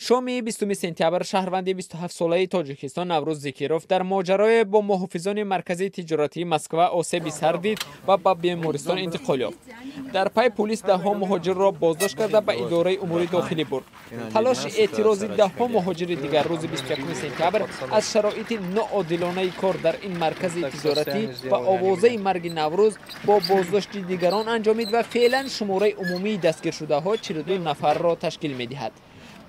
Шоми 20 сентябр шаҳрванди 27-солаи Тоҷикистон Наврӯз Зикиров дар моҷарое бо муҳофизони маркази тиҷоратии Москва осеби сар дид ва ба бемористон интиқол ёфт. Дар пай пулис даҳҳо муҳоҷирро боздошт карда, ба идораи умури дохилӣ бурд. Талоши эътирози даҳҳо муҳоҷири дигар рӯзи 21 сентябр аз шароити ноодилонаи кор дар ин маркази тиҷоратӣ ва овозаи марги Наврӯз бо боздошти дигарон анҷомид ва феълан шумораи умумии дастгиршудаҳо 42 нафарро ташкил медиҳад.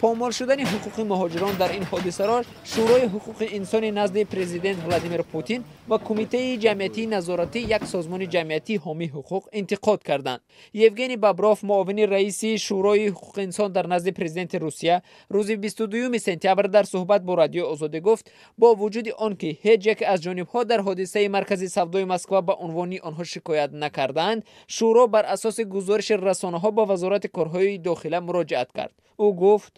Помол шудани ҳуқуқи муҳоҷирон дар ин ҳодисаро Шӯрои ҳуқуқи инсони назди президент Владимир Путин ва Кумитаи ҷамъиятии назоратӣ, як созмони ҷамъиятии ҳомии ҳуқуқ, интиқод карданд. Евгений Бобров, муовини раиси Шӯрои ҳуқуқи инсон дар назди президенти Русия, рӯзи 22 сентябр дар суҳбат бо Радиои Озодӣ гуфт, бо вуҷуди он ки ҳеҷ яке аз ҷонибҳо дар ҳодисаи маркази савдои Москва ба унвони онҳо шикоят накардаанд, шӯро бар асоси гузориши расонаҳо ба Вазорати корҳои дохила муроҷиат кард. Ӯ гуфт: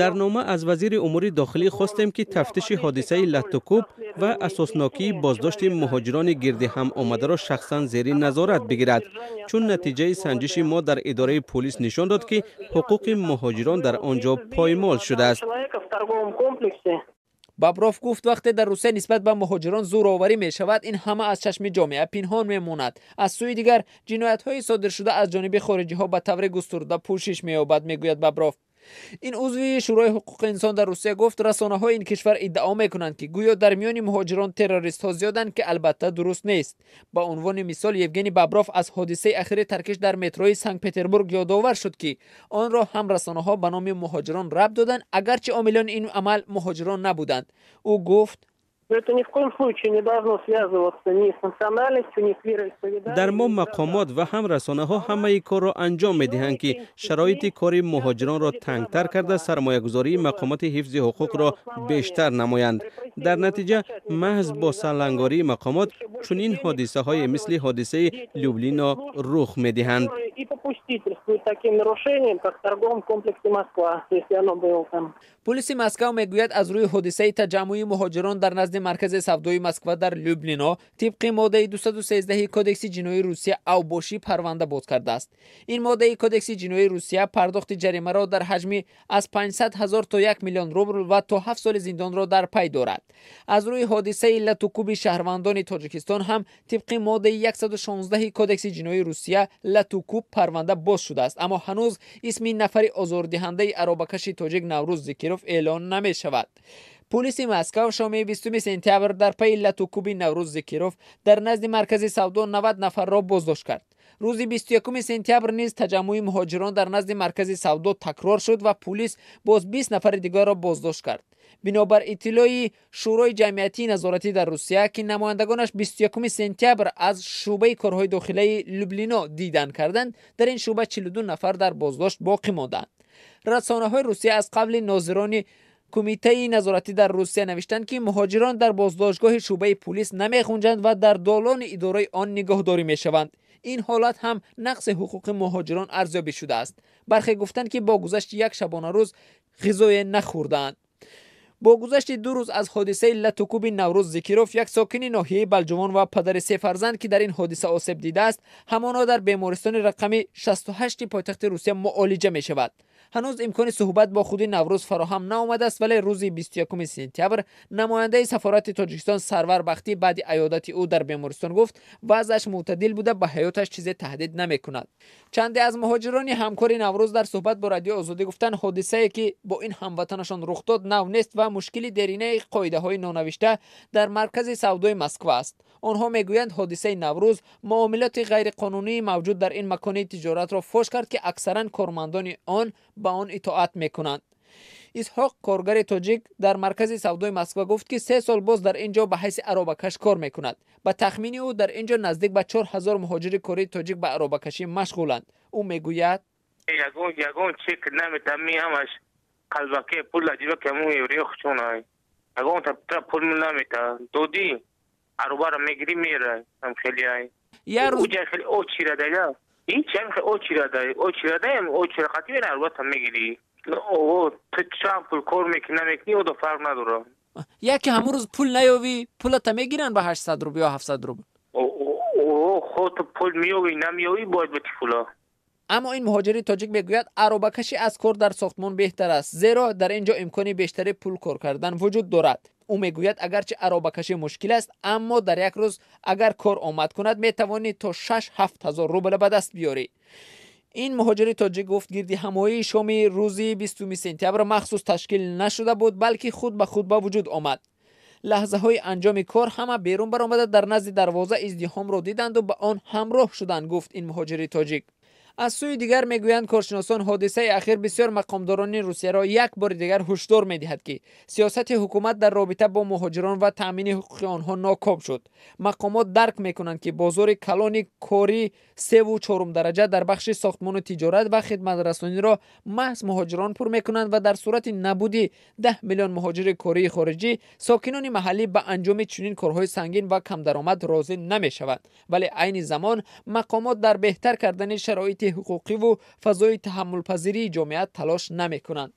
Дар нома аз вазири умури дохилӣ хостем, ки тафтиши ҳодисаи латтукӯб ва асоснокии боздошти муҳоҷирони гирди ҳам омадаро шахсан зери назорат бигирад, чун натиҷаи санҷиши мо дар идораи пулис нишон дод, ки ҳуқуқи муҳоҷирон дар он ҷо поймол шудааст. Бобров гуфт, вақте дар Русия нисбат ба муҳоҷирон зӯроварӣ мешавад, ин ҳама аз чашми ҷомеа пинҳон мемонад. Аз сӯи дигар, ҷиноятҳои содиршуда аз ҷониби хориҷиҳо ба таври густурда пӯшиш меёбад, мегӯяд Бобров. Ин узви Шӯрои ҳуқуқи инсон дар Русия гуфт, расонаҳои ин кишвар иддао мекунанд, ки гӯё дар миёни муҳоҷирон террористҳо зиёданд, ки албатта дуруст нест. Ба унвони мисол, Евгений Бобров аз ҳодисаи ахири таркиш дар метрои Санкт Петербург ёдовар шуд, ки онро ҳам расонаҳо ба номи муҳоҷирон рабт доданд, агарчи омилони ин амал муҳоҷирон набуданд. Ӯ гуфт: Это ни в коем случае не должно связываться ни с национальностью, ни с вероисповеданием. Дар мо мақомот ва ҳам расонаҳо ҳамаи корро анҷом медиҳанд, ки шароити кори муҳоҷиронро тангтар карда, сармоягузории мақомоти ҳифзи ҳуқуқро бештар намоянд. Дар натиҷа, маҳз бо салангории мақомот чунин ҳодисаҳое мисли ҳодисаи Люблино рух медиҳанд. И попустительствуют таким нарушениям, как в торговом комплексе «Москва», если оно было там. Пулиси Москва мегӯяд, аз рӯи ҳодисаи таҷаммуи муҳоҷирон дар назди маркази савдои Москва дар Люблино тибқи моддаи 213 Кодекси ҷиноии Русия авбошӣ парванда боз кардааст. Ин моддаи Кодекси ҷиноии Русия пардохти ҷаримаро дар ҳаҷми аз 500 ҳазор то 1 миллион рубл ва то 7 соли зиндонро дар пай дорад. Аз рӯи ҳодисаи латукӯби шаҳрвандони Тоҷикистон ҳам тибқи моддаи 116 Кодекси ҷиноии Русия латукӯб парванда боз шудааст, аммо ҳанӯз исми нафари озордиҳандаи аробакаши тоҷик Наврӯз Зикиров эълон намешавад. Пулиси Москва шоми 20 сентябр дар пайи латукӯби Наврӯз Зикиров дар назди маркази савдо 90 нафарро боздошт кард. Рӯзи 21 сентябр низ таҷаммуи муҳоҷирон дар назди маркази савдо такрор шуд ва пулис боз 20 нафари дигарро боздошт кард. Бинобар иттилои Шӯрои ҷамъиятии назоратӣ дар Русия, ки намояндагонаш 21 сентябр аз шӯъбаи корҳои дохилаи Люблино дидан карданд, дар ин шӯъба 42 нафар дар боздошт боқӣ монданд. Расонаҳои Русия аз қавли нозирони кумитаи назоратӣ дар Русия навиштанд, ки муҳоҷирон дар боздоштгоҳи шӯъбаи пулис намехунҷанд ва дар долони идораи он нигоҳдорӣ мешаванд. Ин ҳолат ҳам нақси ҳуқуқи муҳоҷирон арзёбӣ шудааст. Бархе гуфтанд, ки бо гузашти як шабонарӯз ғизое нахӯрдаанд. Бо гузашти 2 рӯз аз ҳодисаи латукӯби Наврӯз Зикиров, як сокини ноҳияи Балҷувон ва падари се фарзанд, ки дар ин ҳодиса осеб дидааст, ҳамоно дар бемористони рақами 68 пойтахти Русия муолиҷа мешавад. Ҳанӯз имкони суҳбат бо худи Наврӯз фароҳам наомадааст, вале рӯзи 21 сентябр намояндаи сафорати Тоҷикистон Сарвар Бахтӣ баъди аёдати ӯ дар бемористон гуфт, вазъаш мӯътадил буда, ба ҳаёташ чизе таҳдид намекунад. Чанде аз муҳоҷирони ҳамкори Наврӯз дар суҳбат бо Радиои Озодӣ гуфтанд, ҳодисае, ки бо ин ҳамватанашон рух дод, нав нест ва мушкили деринаи қоидаҳои нонавишта дар маркази савдои Москва аст. Онҳо мегӯянд, ҳодисаи Наврӯз муомилоти ғайриқонунии мавҷуд дар ин макони тиҷоратро фош кард, ки аксаран кормандони он ба он итоат мекунанд. Исҳоқ, коргари тоҷик дар маркази савдои Москва, гуфт, ки 3 сол боз дар ин ҷо ба ҳайси аробакаш кор мекунад. Ба тахмини ӯ, дар ин ҷо наздик ба 4000 муҳоҷири кории тоҷик ба аробакашӣ машғуланд. Ӯ мегӯяд: Ягон чек наметами, ҳамаш қалбаке пул аҷиба каму евреё хучонай, ягон та пул намета додӣ, аробаро мегирӣ, мерай. Ам хелиай уҷа хеле очирадая, ҳеч ам хеле очирадай, очирадаям, очира қати мера, аробата мегирӣ. Ово, ту чанд пул кор мекунӣ, намекунӣ, одо фарқ надорад. Яке ҳамун рӯз пул наёвӣ, пулата мегиранд ба 800 рубл ё 700 рубл. О, хо, ту пул меёвӣ, намеёвӣ, бояд бити пула. Аммо ин муҳоҷири тоҷик мегӯяд, аробакашӣ аз кор дар сохтмон беҳтар аст, зеро дар ин ҷо имкони бештари пул кор кардан вуҷуд дорад. Ӯ мегӯяд, агарчи аробакашӣ мушкил аст, аммо дар як рӯз агар кор омад кунад, метавонӣ то 6-7 ҳазор рубл ба даст биёрӣ. Ин муҳоҷири тоҷик гуфт, гирдиҳамоии шоми рӯзи 20 сентябр махсус ташкил нашуда буд, балки худ ба худ ба вуҷуд омад. Лаҳзаҳои анҷоми кор ҳама берун баромада, дар назди дарвоза издиҳомро диданду ба он ҳамроҳ шуданд, гуфт ин муҳоҷири тоҷик. Аз сӯи дигар, мегӯянд коршиносон, ҳодисаи ахир бисёр мақомдорони Русияро як бори дигар ҳушдор медиҳад, ки сиёсати ҳукумат дар робита бо муҳоҷирон ва таъмини ҳуқуқи онҳо ноком шуд. Мақомот дарк мекунанд, ки бозори калони корӣ севу чорум дараҷа дар бахши сохтмону тиҷорат ва хидматрасониро маҳз муҳоҷирон пур мекунанд ва дар сурати набуди 10 миллион муҳоҷири кории хориҷӣ, сокинони маҳаллӣ ба анҷоми чунин корҳои сангин ва камдаромад розӣ намешаванд. Вале айни замон мақомот дар беҳтар кардани шароити ҳуқуқиву фазои таҳаммулпазирии ҷомеа талош намекунанд.